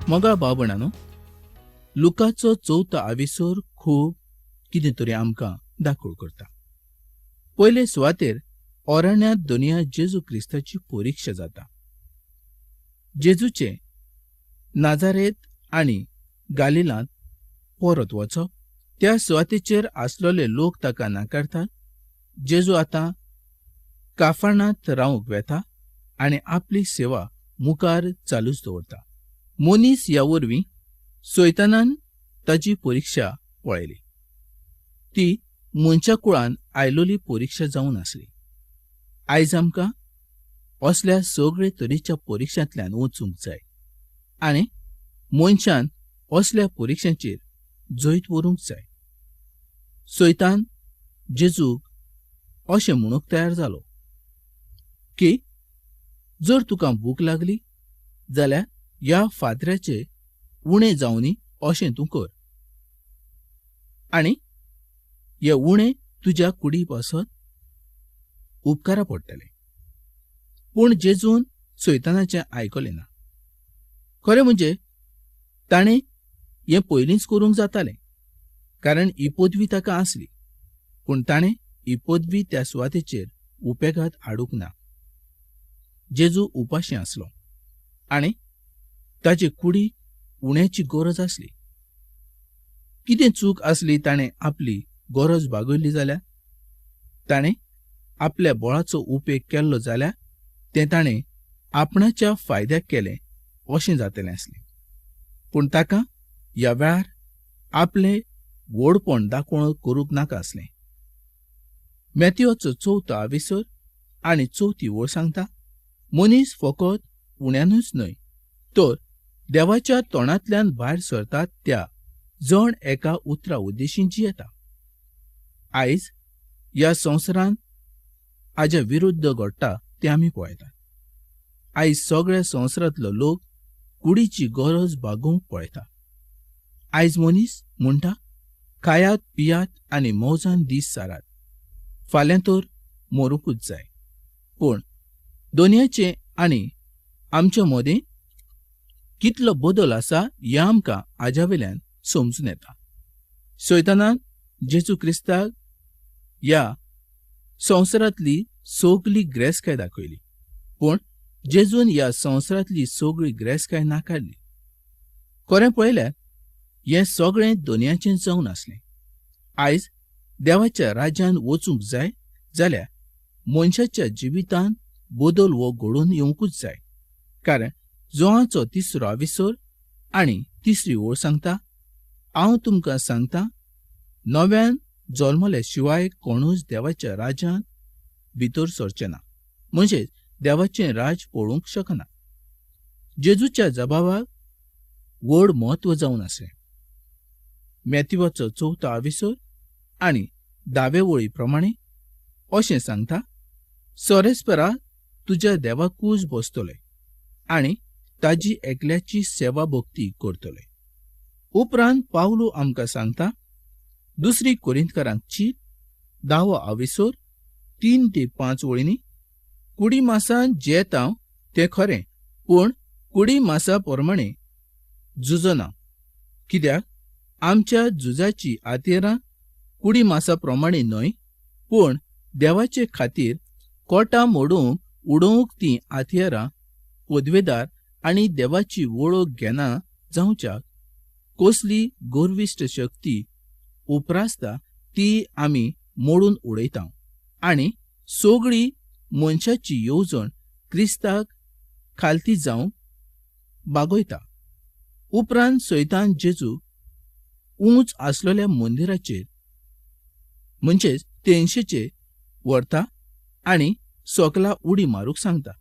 मोगाळ भाव भयणांनो, लुकाचो चवथो आविसर खूब कितें तरी आमकां दाखोव करता. पयले सुवातेर अरण्यांत दुनिया जेजू क्रिस्ताची परिक्षा जाता. जेजूचे नाजारेत आनी गालिलांत परत वचप, त्या सुवातेचेर आसलेले लोक ताका नाकारतात. जेजू आतां काफाणांत रावंक वेता आनी आपली सेवा मुखार चालूच दवरता. मनीस ह्या वरवीं सैतानान ताजी परिक्षा पळयली. ती मनशा कुळान आयलोली परिक्षा जावन आसली. आयज आमकां असल्या सगळे तरेच्या परिक्षांतल्यान वचूंक जाय आनी मनशान असल्या परिक्षांचेर जैत व्हरूंक जाय. सैतान जेजूक अशें म्हणूंक तयार जालो की जर तुका भूक लागली जाल्यार ह्या फातऱ्याचे उणें जावनी अशें तूं कर आनी हे उणें तुज्या कुडी पासत उपकारा पडटले. पूण जेजून सैतानाचें आयकलें ना. खरें म्हणजे ताणें हें पयलींच करूंक जातालें, कारण ही पदवी ताका आसली. पूण ताणें ही पदवी त्या सुवातेचेर उपेगात हाडूंक ना. जेजू उपाशी आसलो आनी ताचे कुडीक उण्याची गरज आसली. कितें चूक आसली ताणें आपली गरज भागयल्ली जाल्यार, ताणें आपल्या बळाचो उपेग केल्लो जाल्यार तें ताणें आपणाच्या फायद्याक केलें अशें जातलें आसलें. पूण ताका ह्या वेळार आपलें व्हडपण दाखोवण करूंक नाका आसलें. मॅथियोचो चवथो आविसर आनी चवथी ओळ सांगता, मनीस फकत उण्यानूच न्हय तर देवाच्या तोंडांतल्यान भायर सरतात त्या जण एका उतरा उद्देशीन जियेता. आयज ह्या संवसारांत हाज्या विरुद्ध घडटा तें आमी पळयतात. आयज सगळ्या संवसारांतलो लोक कुडीची गरज भागोवंक पळयता. आयज मनीस म्हणटा, खायात पियात आनी मौजान दीस सारात, फाल्यां तर मरूंकूच जाय. पूण दोनयाचे आनी आमच्या मदें कितलो बदल आसा ह्या आमकां हाज्या वेल्यान समजून येता. सैतानान जेजू क्रिस्ताक ह्या संवसारांतली सगली ग्रेसकाय दाखयली, पूण जेजून ह्या संवसारांतली सगळी ग्रेसकाय नाकारली. खरें पळयल्यार हें सगळें दोनयाचें जावन आसलें. आयज देवाच्या राज्यान वचूंक जाय जाल्यार मनशाच्या जिवितांत बदल हो घडोवन येवंकूच जाय. कारण जोहाचो तिसरो आविसर आनी तिसरी ओळ सांगता, हांव तुमकां सांगता, नव्यान जल्मले शिवाय कोणूच देवाच्या राज्यांत भितर सरचें ना, म्हणजेच देवाचें राज पळोवंक शकना. जेजूच्या जबाबाक व्हड म्हत्व जावन आसलें. मॅथ्यूवाचो चवथो आविसर आनी दावे वळी प्रमाणे अशें सांगता, सोरेस्परा तुज्या देवाकूच बसतले आनी ताजी एकल्याची सेवा भक्ती करतले. उपरांत पावलो आमकां सांगता, दुसरी कोरिंतकारांक चीट 10वो आविसर 3 ते 5 वळींनी, कुडी मासान जियेता तें खरें, पूण कुडी मासा प्रमाणे झुजना. कित्याक आमच्या झुजाची हातयारां कुडी मासा प्रमाणे न्हय, पूण देवाचे खातीर कोटा मोडूंक उडोवंक तीं हातयारां पदवेदार आनी देवाची वळख घेना जावच्याक कसली गर्विश्ट शक्ती उपरासता ती आमी मोडून उडयता आनी सगळी मनशाची येवजण क्रिस्ताक खालती जावंक बागयता. उपरांत सैतान जेजू उंच आसलेल्या मंदिराचेर म्हणजेच तेंगशेचेर व्हरता आनी सकला उडी मारूंक सांगता.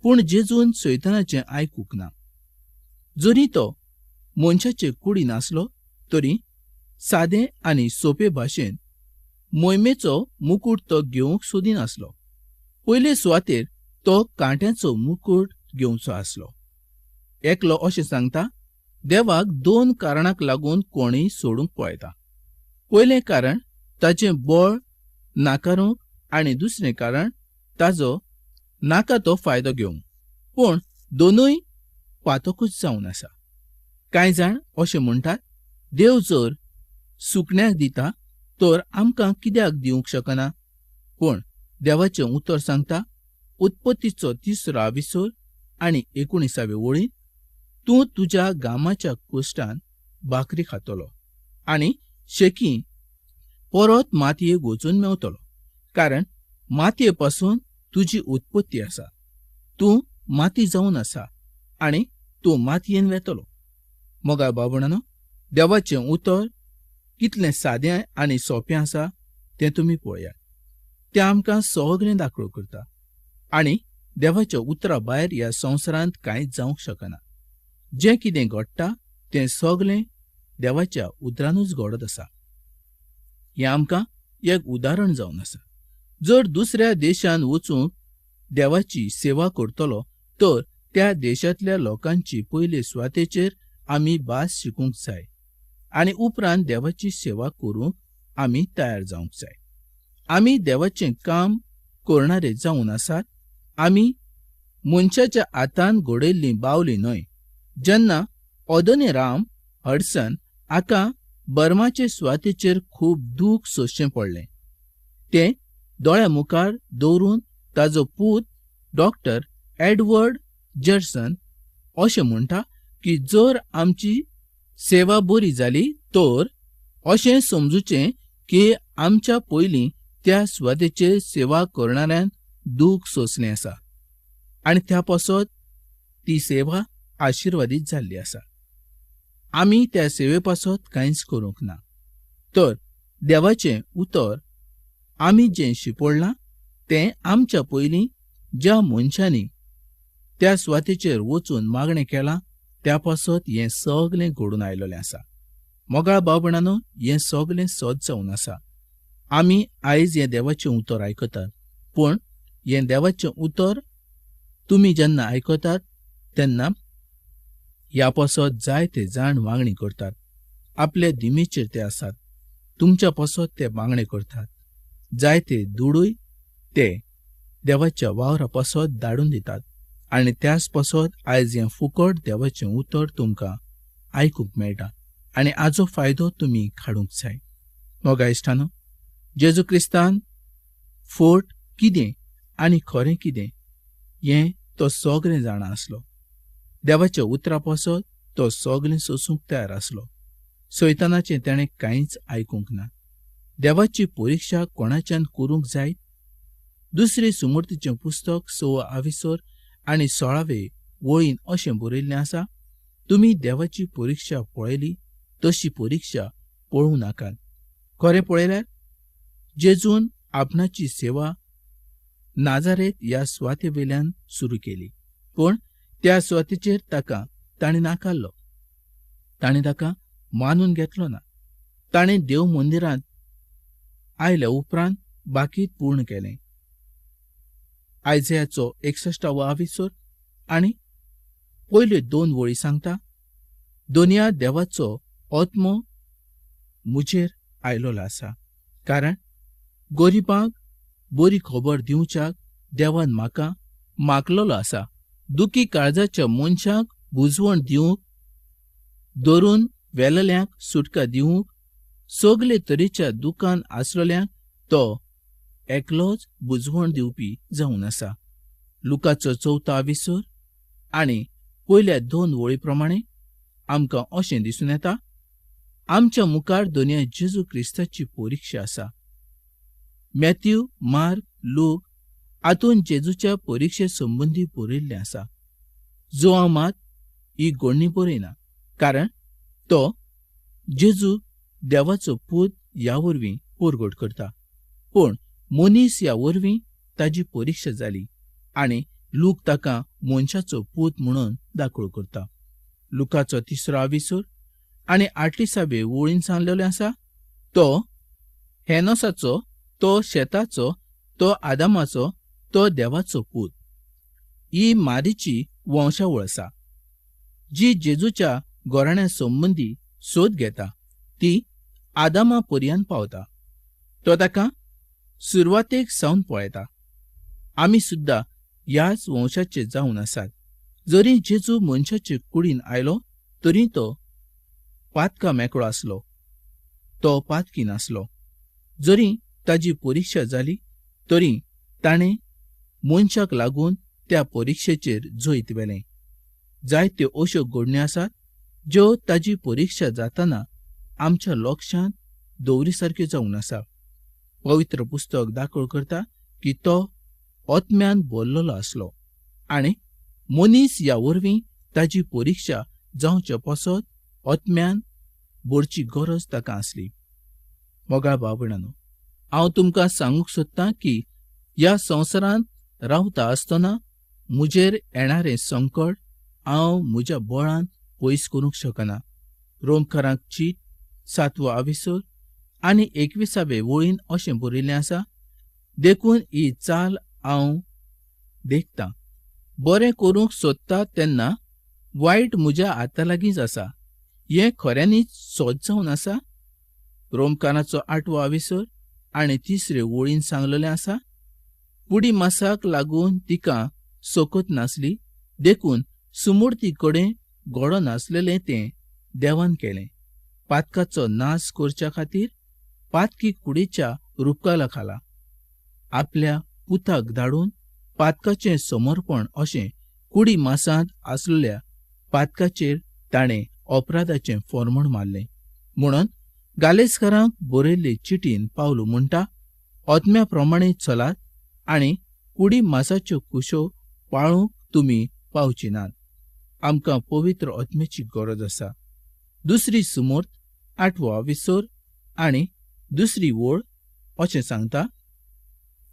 पूण जेजून सैतानाचें आयकूंक ना. जरी तो मनशाचे कुडीन आसलो तरी सादे आनी सोपे भाशेन मोहिमेचो मुकूट तो घेवंक सोदिनासलो. पयले सुवातेर तो कांट्याचो मुकूट घेवचो आसलो. एकलो अशें सांगता, देवाक दोन कारणांक लागून कोणूय सोडूंक पळयता. पयलें कारण ताचें बळ नाकारूंक आनी दुसरें कारण ताजो नाका तो फायदो घेवंक. पूण दोनूय पातकूच जावन आसा. कांय जाण अशें म्हणटात, देव जर सुकण्याक दिता तर आमकां कित्याक दिवंक शकना? पूण देवाचें उतर सांगता, उत्पत्तीचो 3रो आविसर आनी 19वे वळींत, तूं तुज्या गामाच्या कुश्टान भाकरी खातलो आनी शेकी परत मातयेक वचून मेवतलो, कारण मातये पासून तुजी उत्पत्ती आसा. तूं माती जावन आसा आनी तूं मातयेन वेतलो. मोगाळ बाबणानो, देवाचें उतर कितलें सादें आनी सोंपें आसा तें तुमी पळयात. तें आमकां सगळें दाखलो करता आनी देवाच्या उतरा भायर ह्या संवसारांत कांयच जावंक शकना. जें कितें घडटा तें सगळें देवाच्या उतरानूच घडत आसा. हें आमकां एक उदाहरण जावन आसा. जर दुसऱ्या देशांत वचूंक देवाची सेवा करतलो तर त्या देशांतल्या लोकांची पयले सुवातेचेर आमी भास शिकूंक जाय आनी उपरांत देवाची सेवा करूंक आमी तयार जावंक जाय. आमी देवाचें काम करणारे जावन आसात. आमी मनशाच्या हातान घडयल्लीं बावली न्हय. जेन्ना अदोनिराम हडसन हाका बर्माचे सुवातेचेर खूब दूख सोंसचें पडलें, तें दोळ्या मुखार दवरून ताजो पूत डॉक्टर एडवर्ड जर्सन अशें म्हणटा की जर आमची सेवा बरी जाली तर अशें समजुचें की आमच्या पयलीं त्या सुवातेचेर सेवा करणाऱ्यान दूख सोंसलें आसा आनी त्या पासत ती सेवा आशिर्वादीत जाल्ली आसा. आमी त्या सेवे पासत कांयच करूंक ना. तर देवाचें उतर आमी जें शिंपडलां तें आमच्या पयलीं ज्या मनशांनी त्या सुवातेचेर वचून मागणें केलां त्या पासत हें सगळें घडून आयिल्लें आसा. मोगाळ भाव भयणांनो, हें सगळें सत जावन आसा. आमी आयज हें देवाचें उतर आयकतात, पूण हें देवाचें उतर तुमी जेन्ना आयकतात तेन्ना ह्या पासत जायते जाण मागणी करतात. आपल्या दिमेचेर ते आसात, तुमच्या पासत ते मागणें करतात. जायते दुडूय ते देवाच्या वावरा पासत धाडून दितात आनी त्याच पासत आयज हें फुकट देवाचें उतर तुमकां आयकूंक मेळटा आनी हाजो फायदो तुमी काडूंक जाय. मोगा इश्टानो, जेजू क्रिस्तान फोट कितें आनी खरें कितें हें तो सगळें जाणा आसलो. देवाच्या उतरा पासत तो सगळें सोसूंक तयार आसलो. सैतानाचें ताणें कांयच आयकूंक ना. देवाची परिक्षा कोणाच्यान करूंक जायत? दुसरे सुमूर्तीचें पुस्तक 6 आविसर आनी 16वे वळीन अशें बरयल्लें आसा, तुमी देवाची परिक्षा पळयली तशी परिक्षा पळोवं नाकात. खरें पळयल्यार जेजून आपणाची सेवा नाजारेत ह्या सुवातेवेल्यान सुरू केली, पूण त्या सुवातेचेर ताका ताणें नाकारलो. ताणें ताका मानून घेतलो ना. ताणें देव मंदिरांत आयल्या उपरांत बाकीत पूर्ण केलें. आयजयाचो 61वो आविसर आनी पयल्यो 2 वळी सांगता, दोनया देवाचो आत्मो म्हजेर आयलोलो आसा, कारण गरिबांक बरी खबर दिवच्याक देवान म्हाका मागलोलो आसा. दुखी काळजाच्या मनशांक बुजवण दिवंक, धरून वेलल्यांक सुटका दिवंक, सगले तरेच्या दुकान आसलेल्यांक तो एकलोच बुजवण दिवपी जावन आसा. लुकाचो 4 आविसर आनी पयल्या 2 वळी प्रमाणे आमकां अशें दिसून येता, आमच्या मुखार दोनया जेजू क्रिस्ताची परिक्षा आसा. मॅथ्यू, मार्क, लूक हातूंत जेजूच्या परिक्षे संबंदी बरयल्लें आसा. जुआंव मात ही घडणी बरयना, कारण तो जेजू देवाचो पूत ह्या वरवीं परगट करता. पूण मनीस ह्या वरवीं ताजी परिक्षा जाली आनी लूक ताका मनशाचो पूत म्हणून दाखल करता. लुकाचो 3रो आविसर आनी 38वे वळीन सांगलेलें आसा, तो हेनोसाचो, तो शेताचो, तो आदामाचो, तो देवाचो पूत. ही मारीची वंशावळ आसा जी जेजूच्या घराण्या संबंदी सोद घेता ती आदामा पर्यंत पावता. तो ताका सुरवातेक सावन पळयता. आमी सुद्दां ह्याच वंशाचे जावन आसात. जरी जेजू मनशाचे कुडीन आयलो तरी तो पातका मेकळो आसलो. तो पातकी नासलो. जरी ताजी परिक्षा जाली तरी ताणें मनशाक लागून त्या परिक्षेचेर जैत व्हेलें. जायत्यो अश्यो घडण्यो आसात ज्यो ताजी परिक्षा जाताना आमच्या लक्षांत दवरिसारक्यो जावन आसा. पवित्र पुस्तक दाखल करता की तो आत्म्यान भरलेलो आसलो आनी मनीस ह्या वरवीं ताजी परिक्षा जावचे पासत आत्म्यान भरची गरज ताका आसली. मोगाळ भाव भयणांनो, हांव तुमकां सांगूंक सोदतां की ह्या संवसारांत रावता आसतना म्हजेर येणारें संकट हांव म्हज्या बळान पयस करूंक शकना. रोमकारांक चीट 7वो आविसर आनी 21वे वळीन अशें बरयिल्लें आसा, देखून ही चाल हांव देखतां, बरें करूंक सोदता तेन्ना वायट म्हज्या हाता लागींच आसा. हें खऱ्यांनीच सत जावन आसा. रोमकाराचो 8वो आविसर आनी 3रे वळीन सांगलेलें आसा, कुडी मासाक लागून तिका सकत नासली, देखून सुमूर्ती कडेन घडनासलेलें तें देवान केलें. पातकाचो नाश करच्या खातीर पातकी कुडीच्या रुपकाला खाला आपल्या पुताक धाडून पातकाचें समर्पण अशें कुडी मासांत आसलेल्या पातकाचेर ताणें अपराधाचें फॉर्मण मारलें. म्हणून गालेस्कारांक बरयल्ले चिटीन पावलू म्हणटा, आत्म्या प्रमाणे चलात आनी कुडी मासाच्यो कुशो पाळूंक तुमी पावची नात. आमकां पवित्र आत्म्याची गरज आसा. दुसरी सुमूर्त 8वो आविसर आनी 2री वळ अशें सांगता,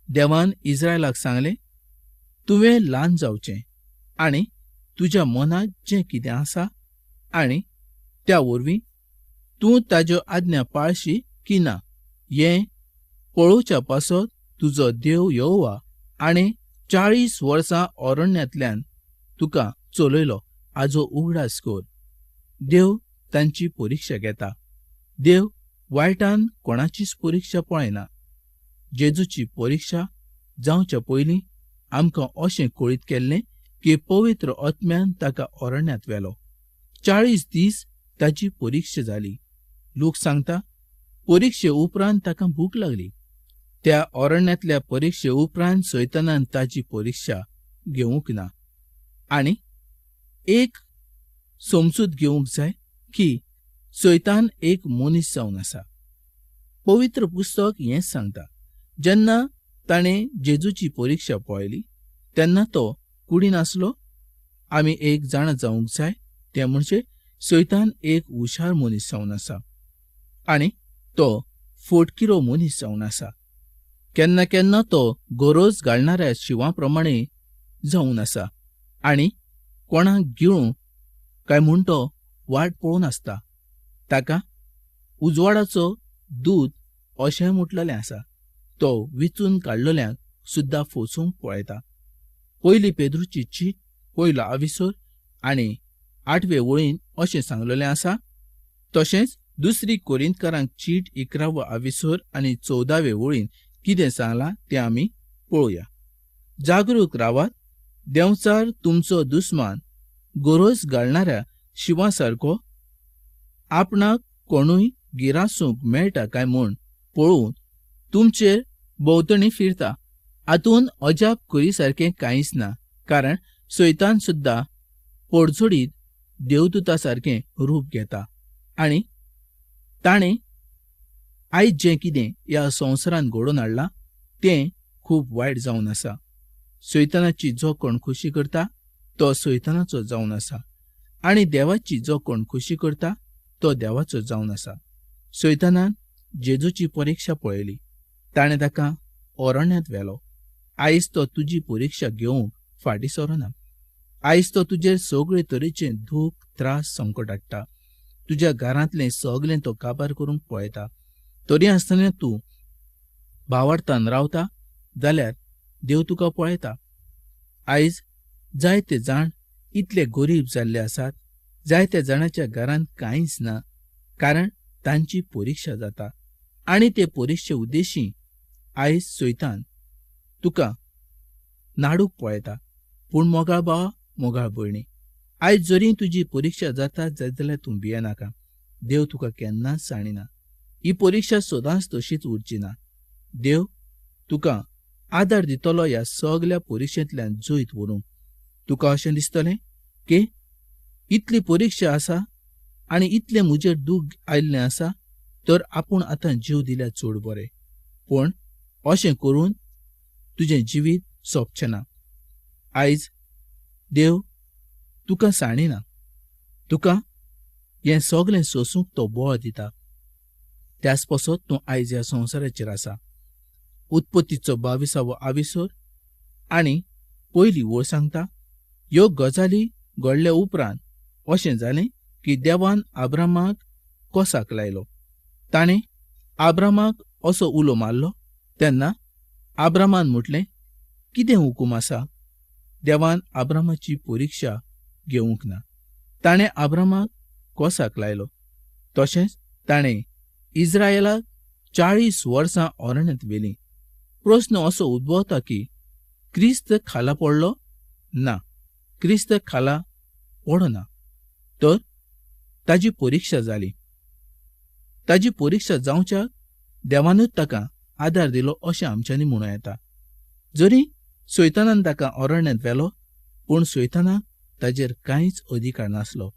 देवान इस्रायलाक सांगलें, तुवें ल्हान जावचें आनी तुज्या मनांत जें कितें आसा आनी त्या वरवीं तूं ताज्यो आज्ञा पाळशी की ना हें पळोवच्या पासत तुजो देव यहोवा आनी 40 वर्सां अरण्यांतल्यान तुका चलयलो हाजो उगडास कर. देव तांची परिक्षा घेता. देव वायटान कोणाचीच परिक्षा पळयना. जेजूची परिक्षा जावच्या पयलीं आमकां अशें कळीत केल्लें की पवित्र आत्म्यान ताका अरण्यांत व्हेलो. 40 दीस ताजी परिक्षा जाली. लोक सांगता परिक्षे उपरांत ताका भूक लागली. त्या अरण्यांतल्या परिक्षे उपरांत सैतानान ताजी परिक्षा घेवंक ना. आनी एक समजूत घेवंक जाय की सैतान एक मनीस जावन आसा. पवित्र पुस्तक हेंच सांगता, जेन्ना ताणें जेजूची परिक्षा पळयली तेन्ना तो कुडीन आसलो. आमी एक जाणा जावंक जाय तें म्हणजे सैतान एक हुशार मनीस जावन आसा आनी तो फोटकिरो मनीस जावन आसा. केन्ना केन्ना तो गरज घालणाऱ्या शिंवा प्रमाणे जावन आसा आनी कोणाक गिळूं काय म्हूण तो वाट पळोवन आसता. ताका उजवाडाचो दूत अशें म्हटलेलें आसा. तो विचून काडलेल्यांक सुद्दां फसोवंक पळयता. पयली पेद्रूची चीट 1 आविसर आनी 8वे वळीन अशें सांगलेलें आसा. तशेंच दुसरी कोरिंतकारांक चीट 11वो आविसर आनी 14वे वळीन कितें सांगलां तें आमी पळोवया. जागरूक रावात, देंवचार तुमचो दुस्मान गरज घालणाऱ्या शिंवा सारको आपणाक कोणूय गिरासूंक मेळटा काय म्हूण पळोवन तुमचेर भोंवतणी फिरता. हातून अजाप करीसारकें कांयच ना, कारण सैतान सुद्दां पडझडीत देवदूता सारकें रूप घेता आनी ताणें आयज जें कितें ह्या संवसारांत घडोवन हाडलां तें खूब वायट जावन आसा. सैतानाची जो कोण खोशी करता तो सैतानाचो जावन आसा आनी देवाची जो कोण खोशी करता तो देवाचो जावन आसा. सैतानान जेजूची परिक्षा पळयली, ताणें ताका अरण्यांत व्हेलो. आयज तो तुजी परिक्षा घेवंक फाटीं सरना. आयज तो तुजेर सगळे तरेचे दूख, त्रास, संकट हाडटा. तुज्या घरांतलें सगळें तो काबार करूंक पळयता. तरी आसतना तूं भावार्थान रावता जाल्यार देव तुका पळयता. आयज जायते जाण इतले गरीब जाल्ले आसात, जायत्या जाणांच्या घरांत कांयच ना, कारण तांची परिक्षा जाता आनी ते परिक्षे उद्देशी आयज सैतान तुका नाडूक पळयता. पूण मोगाळ भावा, मोगाळ भयणी, आयज जरी तुजी परिक्षा जाता जाल्यार तूं भियेनाका. देव तुका केन्नाच सांडिना. ही परिक्षा सदांच तशीच उरची ना. देव तुका आदार दितलो ह्या सगल्या परिक्षेंतल्यान जैत व्हरूंक. तुका अशें दिसतलें की इतली परिक्षा आसा आनी इतलें म्हजेर दूख आयिल्लें आसा तर आपूण आतां जीव दिल्यार चड बरें. पूण अशें करून तुजें जिवीत सोंपचें ना. आयज देव तुका सांडिना. तुका हें सगलें सोसूंक तो बळ दिता. त्याच पासत तूं आयज ह्या संवसाराचेर आसा. उत्पत्तीचो 22वो आविसर आनी पयली ओळ सांगता, ह्यो गजाली घडल्या उपरांत अशें जालें की देवान आब्रामाक कोसाक लायलो. ताणें आब्रामाक असो उलो मारलो तेन्ना आब्रामान म्हटलें, कितें हुकूम आसा? देवान आब्रामाची परिक्षा घेवंक ना. ताणें आब्रामाक कोसाक लायलो. तशेंच ताणें इस्रायलाक 40 वर्सां अरण्यांत व्हेलीं. प्रस्न असो उद्भवता की क्रिस्त खाला पडलो ना? क्रिस्त खाला पडना तर ताजी परिक्षा जाली. ताजी परिक्षा जावच्याक देवानूच ताका आदार दिलो अशें आमच्यांनी म्हणूं येता. जरी सैतानान ताका अरण्यांत व्हेलो पूण सैतानाक ताजेर कांयच अधिकार नासलो.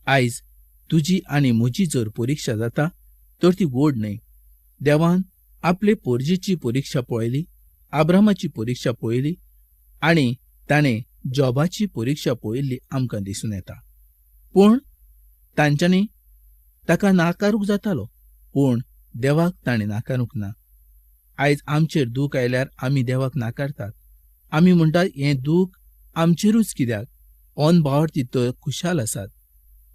आयज तुजी आनी म्हजी जर परिक्षा जाता तर ती व्हड न्हय. देवान आपले पोरजेची परिक्षा पळयली, आब्रामाची परिक्षा पळयली आनी ताणें जॉबाची परिक्षा पळयल्ली आमकां दिसून येता. पूण तांच्यांनी ताका नाकारूंक जातालो, पूण देवाक ताणें नाकारूंक ना. आयज आमचेर दूख आयल्यार आमी देवाक नाकारतात. आमी म्हणटात हें दूख आमचेरूच कित्याक? अनभावार्थी तर खुशाल आसात.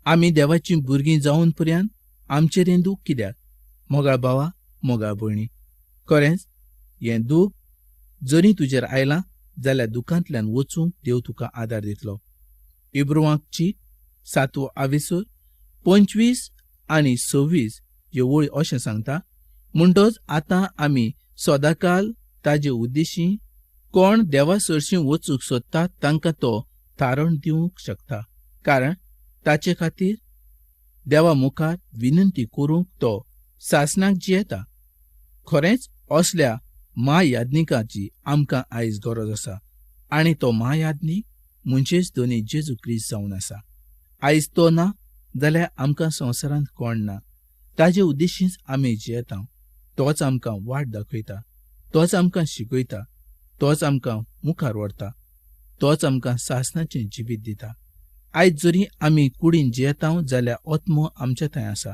आमी देवाचीं भुरगीं जावन पर्यंत आमचेर हें दूख कित्याक? मोगाळ भावा, मोगाळ भयणी, खरेंच हें दूख जरी तुजेर आयलां जाल्यार दुखांतल्यान वचूंक देव तुका आदार दितलो. इब्रुवांक चीट 7वो आविसर 25 आनी 26 ह्यो वळी अशें सांगता, म्हणटच आतां आमी सदांकाल ताजे उद्देशी कोण देवा सरशीं वचूंक सोदता तांकां तो तारण दिवंक शकता, कारण ताचे खातीर देवा मुखार विनंती करूंक तो सासणाक जियेता. खरेंच असल्या म्हायाज्ञिकाची आमकां आयज गरज आसा आनी तो म्हायाज्ञीक म्हणजेच धनी जेजू क्रिस्त जावन आसा. आयज तो ना जाल्यार आमकां संवसारांत कोण ना. ताजे उद्देशीच आमी जियेता. तोच आमकां वाट दाखयता, तोच आमकां शिकयता, तोच आमकां मुखार व्हरता, तोच आमकां सासणाचें जिवीत दिता. आयज जरी आमी कुडीन जियेता जाल्यार आत्मो आमच्या थंय आसा.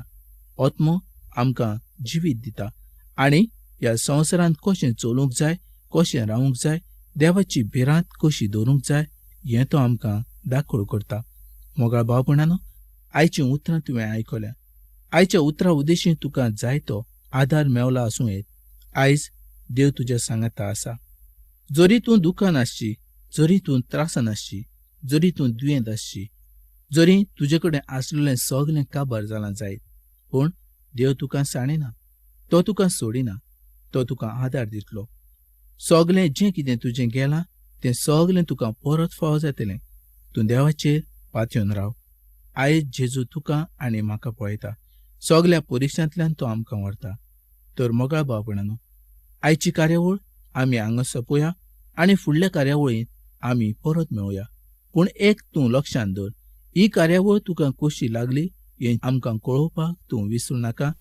आत्मो आमकां जिवीत दिता आनी ह्या संवसारांत कशें चलूंक जाय, कशें रावूंक जाय, देवाची भिरांत कशी दवरूंक जाय हें तो आमकां दाखोळ करता. मोगाळ भावपणानो, आयचीं उतरां तुवें आयकल्या. आयच्या उतरां उद्देशी तुका जायतो आदार मेवला आसूं येत. आयज देव तुज्या सांगाता आसा. जरी तूं दुखान आसची, जरी तूं त्रासान आसची, जरी तूं दुयेंत आसची, जरी तुजे कडेन आसलेलें सगलें काबार जालां जायत, पूण देव तुका सांडिना, तो तुका सोडिना, तो तुका आदार दितलो. सगलें जें कितें तुजें गेलां तें सगलें तुका परत फावो जातलें. तूं देवाचेर पातयेवन राव. आयज जेजू तुका आनी म्हाका पळयता. सगल्या परिक्षांतल्यान तो आमकां व्हरता. तर मोगाळ भाव-भयणांनो, आयची कार्यावळ आमी हांगा सोंपोवया आनी फुडल्या कार्यावळींत आमी परत मेळोवया. पूण एक तूं लक्षांत दवर, ही कार्यावळ तुका कशी लागली हें आमकां कळोवपाक तूं विसरूं नाका.